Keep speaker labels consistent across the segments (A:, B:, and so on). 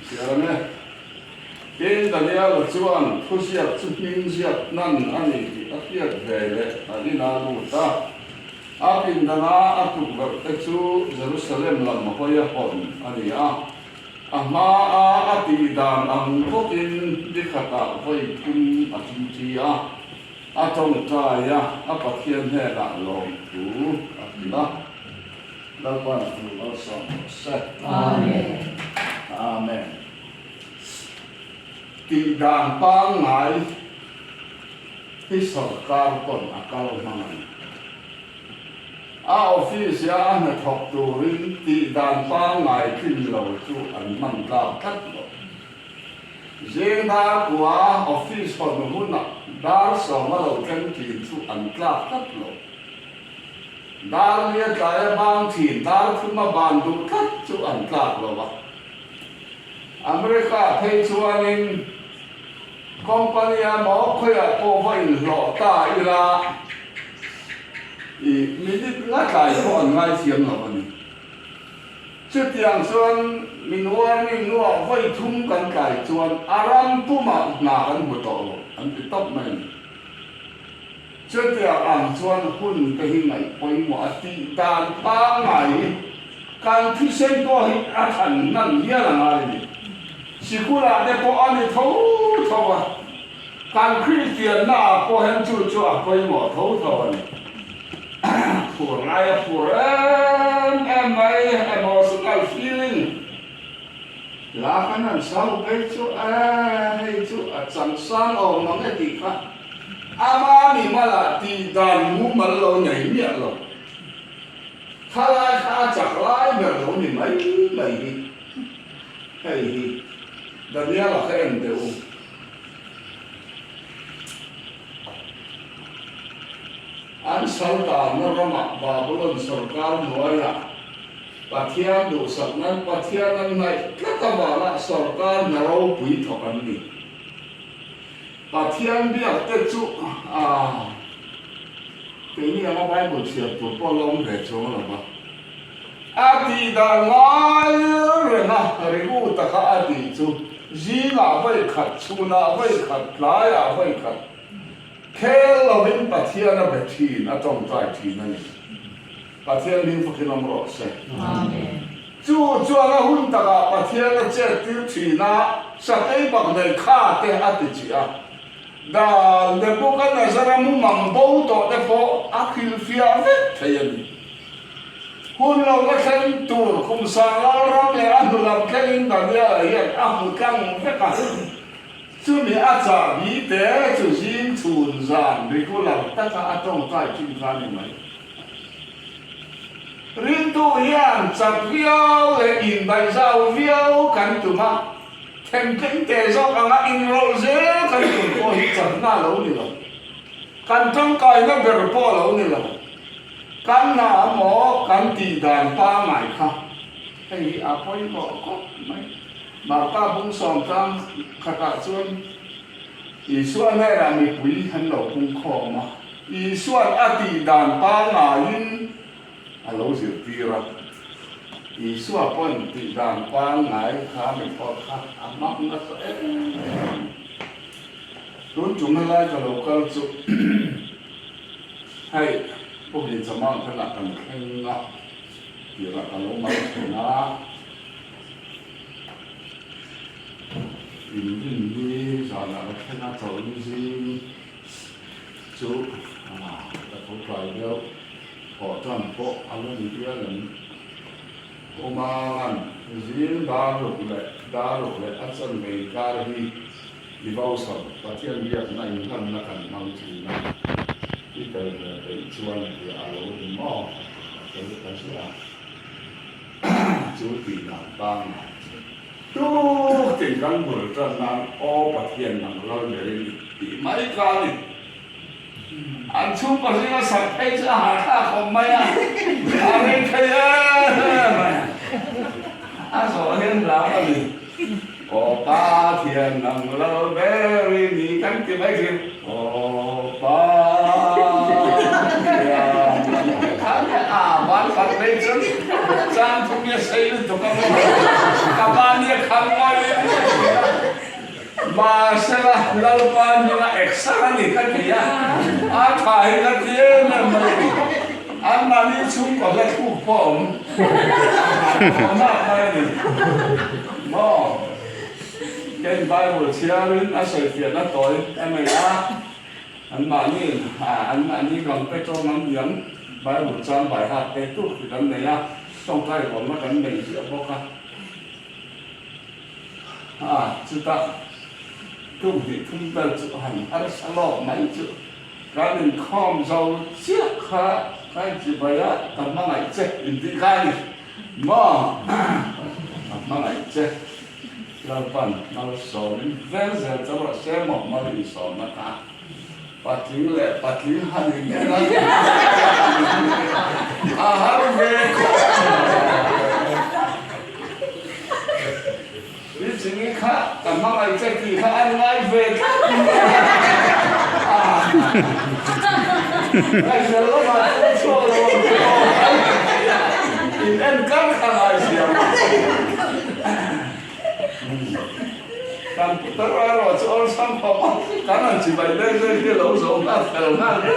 A: Chhiar ang e. Tin, Daniela chuan thuziak chu hming ziak hnan a ni tih a hriat ve leh a inah lut a. A pindana a tukverh te chu Jerusalem lam hawia hawn a ni a. A hmaa a tih dan ang bawkin ni khatah vawi thum a ṭingṭi a, a ṭawngṭai a, a Pathian hnenah lawmthu a hrilh a. Lalpan thu malsawm rawh se.
B: Amen.
A: Amen. Tih dan pangngai hi sorkar pawn a kal hmang a ni. A office a a hnathawk turin tih dan pangngai tlin lo chu an hman tlak tlat lo. Zing dar kua office hawn hunah dar sawma lo thleng thin chu an tlak tlat lo. Dar nia tlaia bang thin, dar thuma ban duh tlat chu an tlak lo a. America phei chuanin company a maw khawiah pawh va inhlawh ta ila i minute nga tlai pawh an ngaithiam lo a ni. Chutiang chuan min warning hnuah vawi thum kan tlai chuan a ram pumah hna kan hmu tawh lo an ti tawp mai a ni. Chutiang ang chuan hun te hi ngaih pawimawh a tih dan pangngai hi kan thisen pawh hi a than hnan hial a ngai a ni. Sikulah te pawh a ni tho tho a, kan Kristianna ah pawh hian chu chu a pawimawh tho tho a ni. Phur lai a phur em em mai, emotional feeling la khan an sau phei chu e hei chu a changsang awm ang e tih kha. Ama mimalah tih dan mumal lo nei miah lo. Thalai kha a chak lai ber lo ni mai mai hi. Hei hi Daniel-a kha en teh u. An sal tanna ramah Babylon sorkar hnuaiah Pathian duhsak nan Pathian an hnaih tlat avanga sorkar hna ropui thawk an ni. Pathian biak te chu a keini anga Bible chhiar tur pawh la awm ve chuang lo va. A tih dan ngai reng a, riru taka a tih chu zingah vawi khat, chhunah vawi khat, tlaiah vawi khat khel lovin Pathian a be thin, a tawngtai thin a ni. Pathian hming fakin awm rawh se.
B: Amen.
A: Chu chuan a hun takah Pathian a chet tir thin a, sakei bak nei kha te a ti chih a. Dal Nebuchadnezzar-a mumang bo tawh te pawh a hrilhfiah vek thei a ni. Hun lo la thleng tur kum sang lal ram leh a hnu lam thlengin Daniel-a hian a hmu tlang vek a. Chumi a chahbi te chu zing chhun zan regular taka a tawngtai thin kha a ni mai. Rintu hian chak viau leh indaihzau viau kan tum a, themtling teh zawk anga inrawlh zel kan tum pawh hi chakna a lo ni lo. Kan tangkaina ber pawh a lo ni lo. Kan hna emaw kan tih dan pangngai kha hei hi a pawimawh khawp mai. Martha bung sawmtlang khatah chuan Isua hnenah mipui an lo pungkhawm a. Isua'n a tih dan pangngaiin a lo zirtir a. Isua pawn tih dan pangngai kha mi pawh kha a hmang nasa em em. Tun tumna lai ka lo kal chu hei Pu Ginchama khanah kan thleng a, tirah ka lo mal thin a. Inrin hi zanah ka thleng a, chawlhni zing. Chu ka tho tlai deuh thawh tan pawh a la ni hial ang. Umangan zing dar ruk leh dar ruk leh a chan ngei kar hi devotion, Pathian biakna inhlanna kan hmang thin a, i tel ve peih chuan tih a lo ni maw? A tel ta ziah a, chu tih dan pangngai chu. Tuk tin kan bul tan nan Aw Pathian nang lal berin i tih mai kha a ni. An chhungkaw zinga sak phei chu a hahthlak khawp mai a, a rei thei em mai a, a zawh hian hlau a ni. Aw Pathian nang lal berin i kan ti mai thin. Aw Pathian nang kha a van fat phei chuan chang thum hi a sei lutuk a maw. Ka mahni a kham ngai em em mai a. Mahsela Lalpa hming a eksak a ni ka ti a, a tha hi ka ti em em mai a ni. Anmahni chhungkaw hla thluk pawh a awm tawhnak mai a ni maw? Ken Bible chhiarin a sawifiahna tawi a nei a, anmahni anmahni gang te tawng an niang Bible chang bai hat te tuk hi kan nei a, tawngtai ruamna kan nei ziah bawk a. A, chutah tum hnih thum vel chu han harsa lawk mai chu kan inkhawm zo chiah kha ka inchibai a, ka hmangaih che intih kha a ni maw? Ka hmangaih che Lalpan malsawmin vel zel che rawh se maw mal insawmna kha patling leh patling han in en a a har ve khawp I chini kha ka hmangaih che tih kha an ngai ve tlat a ngaihzel lamah chuan chhuak lo ang che aw in en kar kha ngai siam a. Kan putar erawh chu awlsam khawp a, kan han chibai deuh deuh hi a lo zo nghal fel nghal hle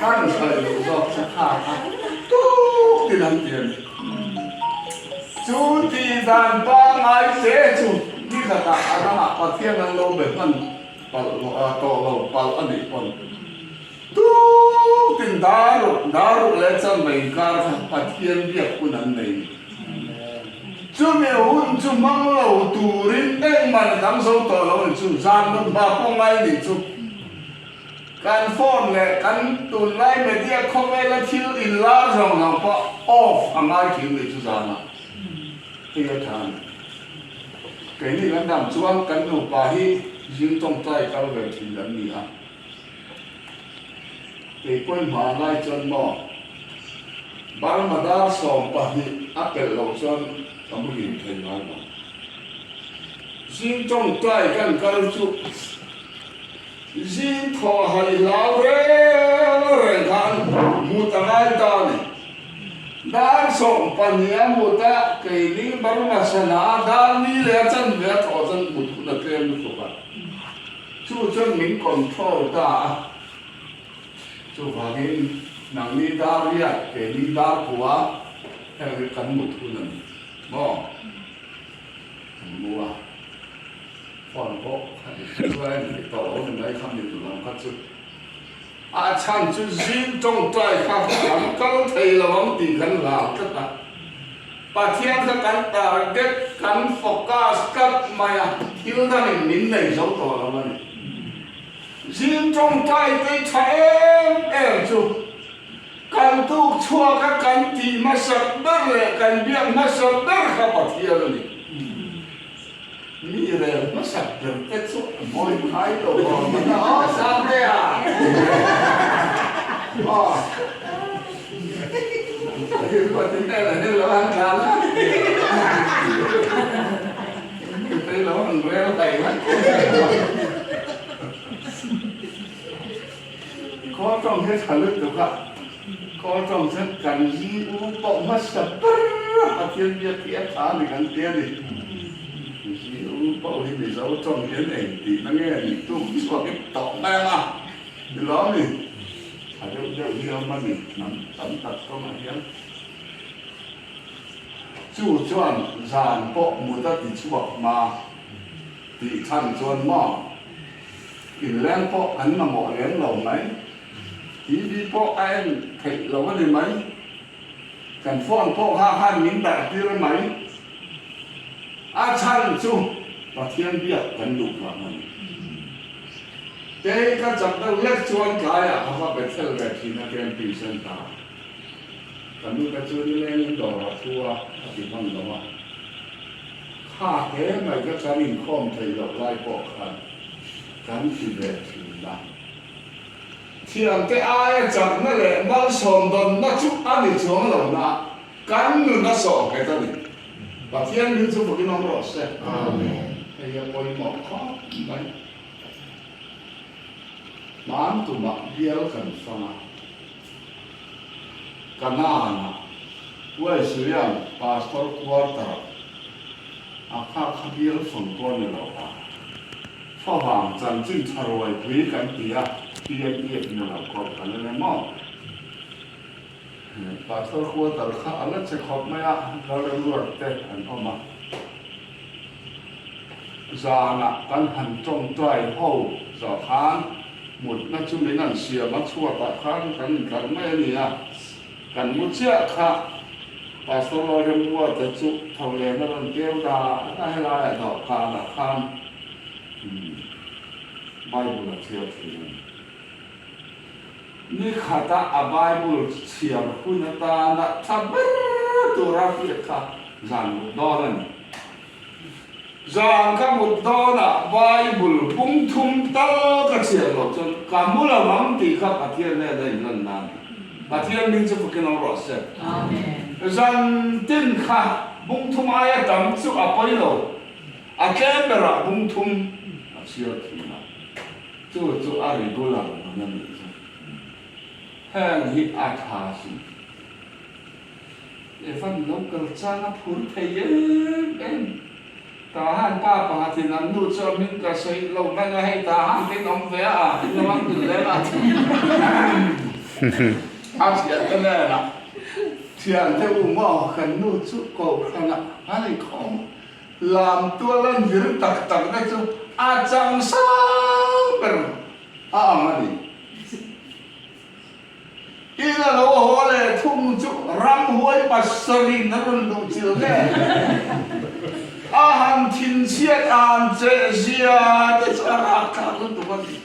A: Kan sawi loh zawk chu kha kha tuk tin an ti a ni. Chu tih dan pangngai te chu ni khatah a ramah Pathian an lo be hman palh tawh lo palh a nih pawn. Tuk tin daruk daruk leh chanve inkar kha Pathian biak hun an nei ni. Chumi hun chu hmang lo turin engmah dang zo tawh lo ni chu zan mut hma pawh ngai nih chu. Kan phone leh kan tunlai media khawvela thil inlar zawng zawng pawh off a ngai thin nih chu zanah. Hei a tha a ni. Keini kan dam chuan kan nupa hi zing tawngtai kal ve thin kan ni a. Kei pawhin hma lai chuan maw Burma dar 12 a pelh loh chuan ka muhil thei ngai lo. Zing tawngtai kan kal chu zing thawh hai hlau reng reng khan mut a ngai ta a ni. Dar 12 a mut a, keini Burma sana dar ni leh a chanve a thawh chuan mut hun a tlem lutuk a. Chu chuan min control ta a, chuvangin nangni dar riat, keini dar kua heng hi kan mut hun a ni maw? Kan mu a, phone pawh kha ti chuai a ni tawh lo ni mai kha mi tu lam kha chu. A chhan chu zing tawngtai kha kan kal thei lo ang tih kan hlau tlat a. Pathian kha kan target, kan focus tlat mai a, thil dangin min nei zo tawh lo a ni. Zing tawngtai te tha em em chu kan tuk chhuak a kan tih hmasak ber leh kan biak hmasak ber kha Pathian a ni. Mi rel hmasak ber te chu a mawi ngai lo awm a na aw Sangtea aw Hil lo an tlan a Hil lo an rel thei la Khaw tawng hi tha lutuk a Khaw tawng chu kan zi u pawh hmasa ber a Pathian biak hi a tha a ni kan ti a ni. Zi u pawh hi Mizo tawng hian eng tihna nge ni tuk chhuak i tawh mai ang a ni lawm ni. Tha deuh deuh hi a awm a ni hnam tam tak tawngah hian. Chu chuan zan pawh mut a ti chhuak hma tih chhan chuan maw inleng pawh an mamawh lem lo mai. TV pawh a en theih lo a ni mai. Kan phone pawh kha khan min dah tir mai. A chhan chu Pathian biak kan duh vang a ni. Kei ka chak deuh lek chuan tlaiah ka va Bethel ve thin a KMP Centre ah. Ka nu te chu nilengin dawr a thu a, a ti hman lo a. Kha hle mai ka kan inkhawm theih loh lai pawh khan kan ti ve thin a. Thiante aia chakna leh malsawm dawnna chu a ni chuang lo na, kan nun a sawh nghet a ni. Pathian min chu fakin awm rawh se. Amen. Hei hi a pawimawh khawp mai. Hman tumah bial kan fang a. Kanaan-ah Wesleyan Pastor Quarter-ah a kha kha bial fang pawh a ni lo a, favang chanchin tha ruaipui kan ti a, PMEF ni lo kawp kan en em aw? Pastor Quarter kha a la che khawp mai a, Lalremruat te an awm a. Zanah kan han tawngtai ho zawh khan mutna chu min an siam a, chhuatah khan kan intlar mai a ni a, kan mu chiah kha Pastor Lalremruata chu tho len a rawn keu ta a, helaiah dawhkanah khan Bible a chhiar thin a ni. Ni khata a Bible chhiar hun atana tha ber tura hriat kha zan mut dawn a ni. Zan ka mut dawnah Bible pum thum tal ka chhiar loh chuan ka mu lo ang tih kha Pathian nen a inlan na a ni. Pathian hming chu fakin awm rawh se. Zan tin kha bung thum aia tam chu a pawi lo, a tlem berah bung thum a chhiar thin a. Chu chu a regular nun a nih chu. Heng hi a tha sin. Evan lo kal chang a phur thei em em. Tahan pa pakhatin an nu chu a hming ka sawi lo hman a, hei Tahan te in awm ve a, in lo ang dul lem a. A thian te nen a thian te u maw kan nu chu kohhran ah an inkhawm lam tual an vir tak tak te chu a chang sang ber a ang a ni. Tin a lo haw leh thung chu ramhuai pasarih a rawn luh chil nge? A han thinchhiat a han cheh zia te chu a rak thlak lutuk a ni.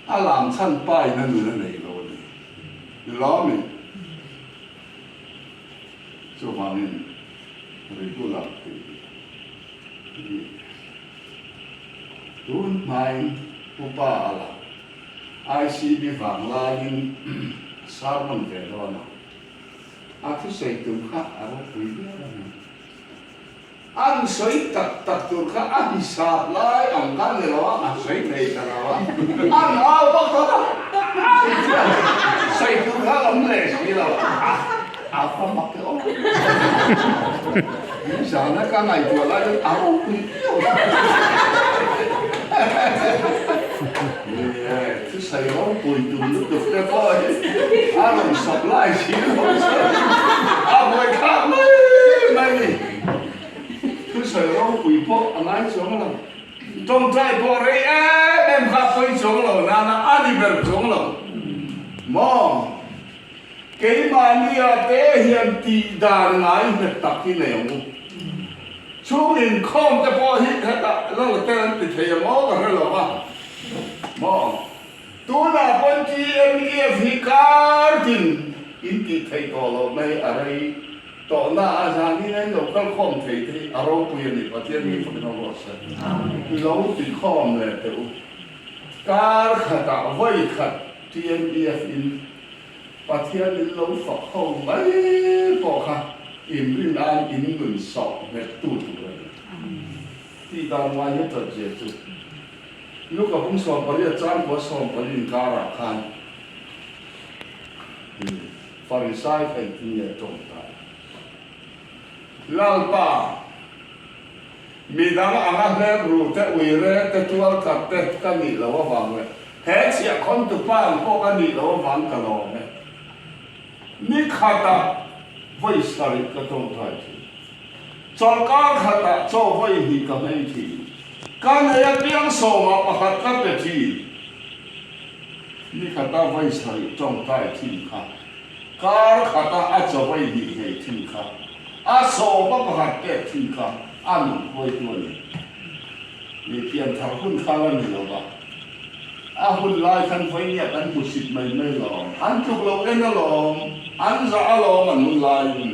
A: A lam chhan pa in a nun a nei lo a ni. Ni lawm in. Chuvangin regular tih hi. Tun hmain Upa a la ICB vang laiin a sermon ve dawn a, a thusawi tur kha a ropui viau a ni. An sawi tak tak tur kha a hisap lai ang kha ni lo a, a sawi thei ta lo a, an au vak tawh a, sawi tur kha a awm leh si lo a, a fa mak e aw. Zana ka ngaihtuah lai chuan a ropui viau a. Thusawi ropui tum lutuk te pawh hi a rawn supply si lo chuan a buaithlak mai mai ni. Thusawi ropui pawh a ngai chuang lo. Tawngtai pawh rei em em kha a pawi chuang lo nana a ni ber chuang lo maw? Keimahnia te hian tih dan ngai nghet tak hi nei ang u. Chhung inkhawm te pawh hi hetah lal te an ti thei ang aw ka hre lo va maw. Tunah pawn TMEF hi kar tin in tih theih tawh loh na hi a rei tawh na a zanin a in lo kal khawm thei te hi a ropui a ni Pathian mi fakin awm rawh se. Lo ti khawm leh teh u. Kar khatah vawi khat TMEF in Pathian in lo fak ho mai pawh kha inrin an in nun sawh nghet tu tur a ni. Tih dan ngai hi ṭat zia chu Luka bung 18 chang kua 14 inkarah khan Farisai kha engtin nge tawngtai? Lalpa, midang anga hlep ru te, uire te, tualthat te ka nih loh avang leh he chhiahkhawn tupa ang pawh ka nih loh avang ka lawm e. Ni khatah vawi sarih ka tawngtai thin. Chawlhkar khatah chaw vawi hnih ka hmei thin. Ka nei apiang sawmah pakhat ka pe thin. Ni khatah vawi sarih tawngtai thin kha. Kar khata a chawei hnih ngei thin kha, a sawma pakhat pek thin kha a nun huaitu a ni. Mi pianthar hun kha la ni lo va, a hun lai khan vawinia kan hmu sit mai mai lawm, an tluk lo en alawm, an zah alawm an hun laiin.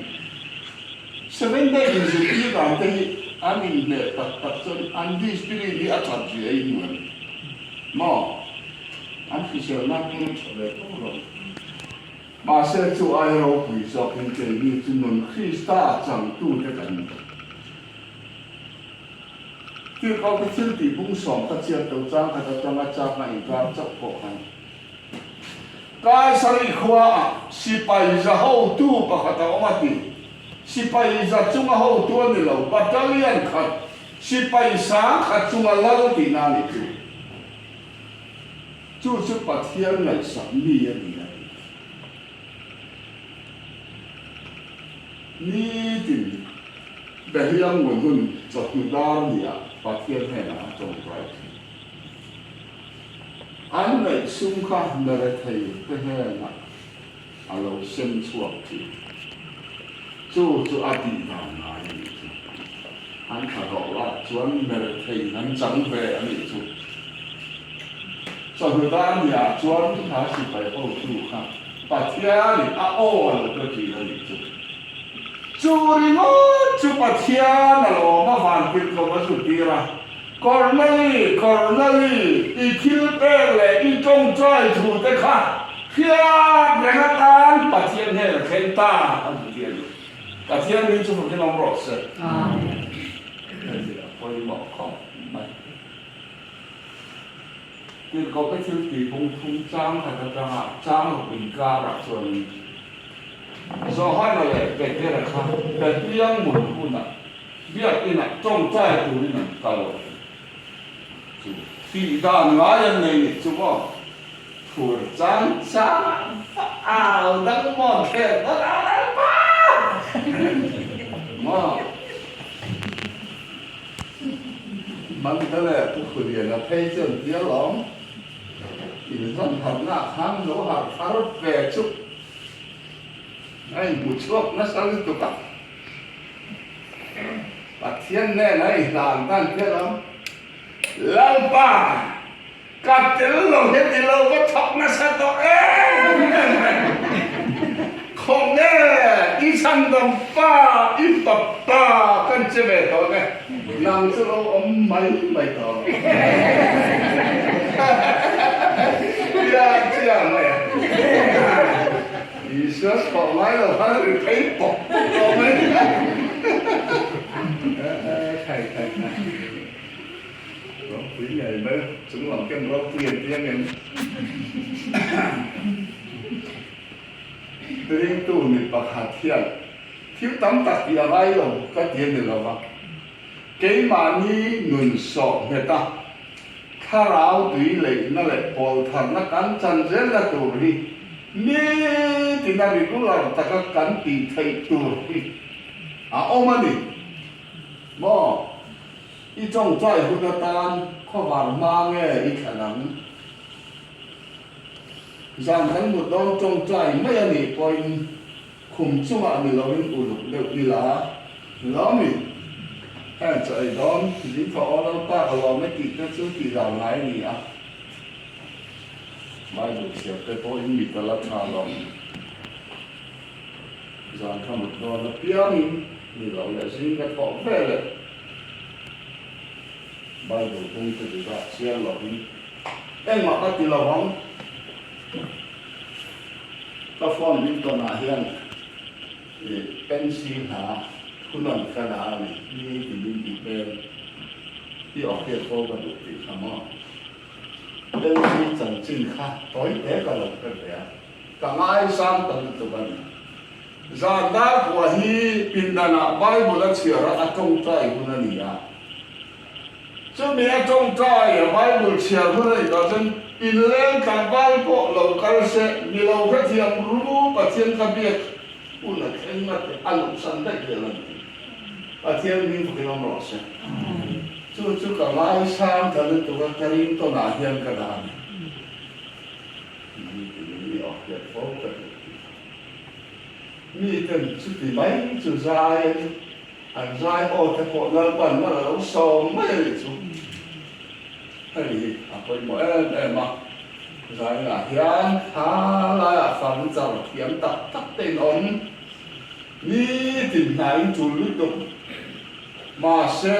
A: Seven day inzirtir dan te hi an inhneh tak tak chuan an discipline hi a that zia a inhmu em? Maw? An hriselna hming a tha ve tho lo. Mahse chu ai ropui zawkin keini chu nun Krista changtute kan ni. Tirhkohte thil tih bung sawm ka chiat lo chang khat atanga chakna inkar chauh pawh khan. Kaisari khuaah sipai za hotu pakhat a awm a ti. Sipai za chunga hotu a ni lo, battalion khat, sipai sang khat chunga lal tihna a ni chu. Chu chu Pathian ngaihsak mi a ni a ti. Nitin Behliang ngun hun chawhnu dar nia Pathian hnenah a tawngtai thin. An ngaih sum kha Merethei te hnenah a lo sem chhuak thin. Chu chu a tih dan ngai a nih chu. An tha tawh lak chuan Merethei an chang ve a nih chu. Chawhnu dar nia chuan kha sipai hotu kha Pathianin a aw a lo pe thin a nih chu. Chu ringawt chu Pathian a lawm a vantirhkoh a zut tir a, Korneli, Korneli, i thil pek leh i tawngtai thu te kha hriat reng atan Pathian hnen a thleng ta a ti a ni. Pathian min chu fakin awm rawh se.
B: Amen.
A: Hei a pawimawh khawp mai. Tirhkohte thil tih bung thum chang khat atanga chang ruk inkarah chuanin Johana leh Petera kha Bethlehem hmun hunah Biakinah tawngtai turin an kal. Chu tih dan ngai an nei nih chu maw? Phur chang changah va au dang maw thlek dawn au dang pa! Maw? Mante leh Pu Khuliana phei chu an ti alawm. Inhlan harhnaah khan lo harh thar ve chu a inhmu chhuak nasa lutuk a. Pathian nen a inhlan dan te alawm. Lalpa, ka tel lo hian i lo va thawk nasa tawh em em mai. Khawng e, i chhandam pa, i papa kan che ve tawh e, nang chu lo awm mai mai tawh rawh. Chiang chiang mai a. Isua chhuah ngai lo khan ri phei pawp pawp tawh mai. Khai khai khai. Ropui ngei mai, chung lam ken ropui an ti angem. Ringtu mi pakhat hian thil tam tak tih a ngai lo ka ti a ni lo va, keimahni nun sawh nghet a, thlarau tui leihna leh pawl tharna kan chan zelna tur hi nitin a regular taka kan tih theih tur hi a awm a ni maw? I tawngtai hun atan khawvar hma nge i thlan ang? Zan kan mut dawn tawngtai mai a nih pawhin khum chungah ni loin uluk deuh ila lo mi. Heng chaw ei dawn zing thaw aw Lalpa ka lawm e tih te chu tih zau ngai a ni a. Bible chhiar te pawhin mit a la tha lo. Zan kha mut dawn apiangin ni lo leh zing ka thawh ve leh. Bible bung te chu zah chiang lovin engmah ka ti lo ang. Ka phone min tawnah hian pencil hna thunawn ka dah a ni, ni ti min tih hmel i awhriat fo ka duh tih kha maw. Pencil chanchin kha tawi te ka lo hre ve a, ka ngaisang ta lutuk a ni. Zan dar pua hi pindanah Bible a chhiar a, a tawngtai hun a ni a. Chumi a tawngtai a Bible chhiar hun a ni tah chuan inleng tlangval pawh lo kal se, mi lo hrethiam ru Pathian ka biak hun a thleng a ti, a luhsan daih zel a ni. Pathian hming fakin awm rawh se. Chu chu ka ngaisang ta lutuk a, ka ring tawnah hian ka dah a ni. Mi tinin mi awhriat fo ka duh tih kha. Miten chuti mai chu zai an zai aw te pawh Lalpan mal a lo sawm mai a nih chu. Hei hi a pawimawh em em a, zainah hian tha laiah fang char thiam tak tak te in awm nitin hna in tul lutuk. Mahse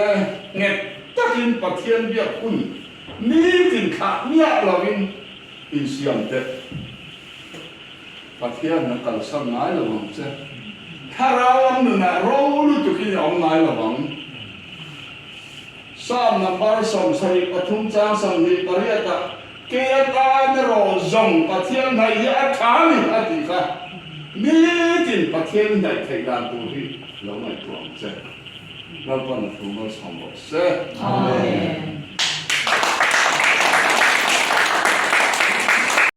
A: nghet takin Pathian biak hun nitin thlah miah lovin insiam teh. Pathian a kalsan ngai lo ang che. Thlarau lam nunah ro lutukin i awm ngai lo ang. Psalm number 73 chang 28 ah. Kei atan erawh zawng Pathian hnaih hi a tha a ni a tih kha nitin Pathian hnaih theih dan tur hi lo ngaihtuah ang che. Lalpan a thu malsawm rawh se.
B: Amen.